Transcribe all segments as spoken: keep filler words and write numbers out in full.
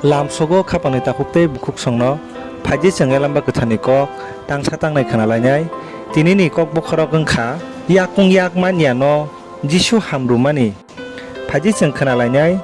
Lamsogo khapangni takhuk tei bukhuksongno phaidi chwng Elamba Kwtharni kok tangsa tangnai khna lainai. Tinini kok bokhorok wng kha Yakung Yak Manyano Jisu Ham Rwmani. Phaidi chwng khna lainai,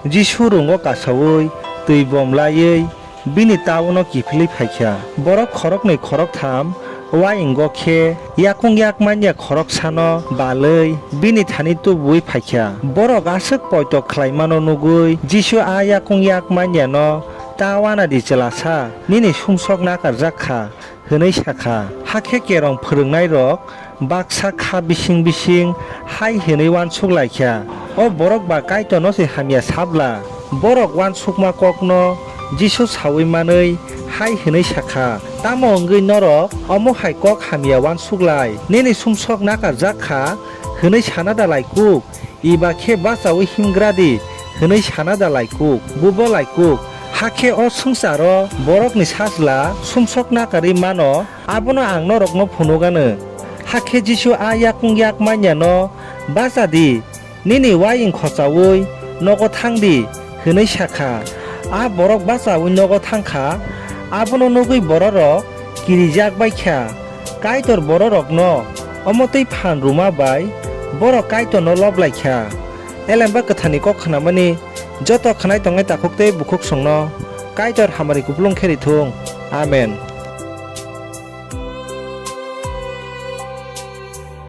Jisu rungo kasaui twi bom laiwi bini ta-o-no kiphilwi phai kha. Borok khoroknwi khoroktham uaingo khe Yakung Yak Manya khoroksano balwi bini thani tubu-ui phai kha. Borok aswk poito khlaimano nugwi Jisu a Yakung Yak Manyano, Ta uana di chwlasa, nini sumsok nakarjak kha, hwnwi sa kha. Hakhe kerong phrwngnairok baksa kha bising bising hai hwnwi uansuk lai kha, O borok ba Kaitorno se hamya sa bla? Borok uansukma kokno Jisu saui manwi hai hwnwi sa kha, Tamo wngwi norok omo hai kok hamya uansuk lai? Nini sumsok nakarjak kha hwnwi sana da lai kuk? Eba khe bachaui himgra di hwnwi sana da lai kuk? Bubo lai kuk. Hakhe o swngcharo borokni Sajla sumsok nakarwi mano, abono ang norokno phunuk anw. Hakhe Jisu a Yakung Yak Manyano, Bacha di, nini uaing khochaui nogo thang di, hwnwi sa kha. A borok bachaui nogo thang kha, abono nugwi bororok kirijak bai kha. Kaitor bororokno omo twi phan rwma bai borok Kaitorno lob lai kha. Elamba Kwtharni kok khnamani joto khnai tongnai takhuk tei bukhuksongno Kaitor hamari kupulung khe ri thung. Amen.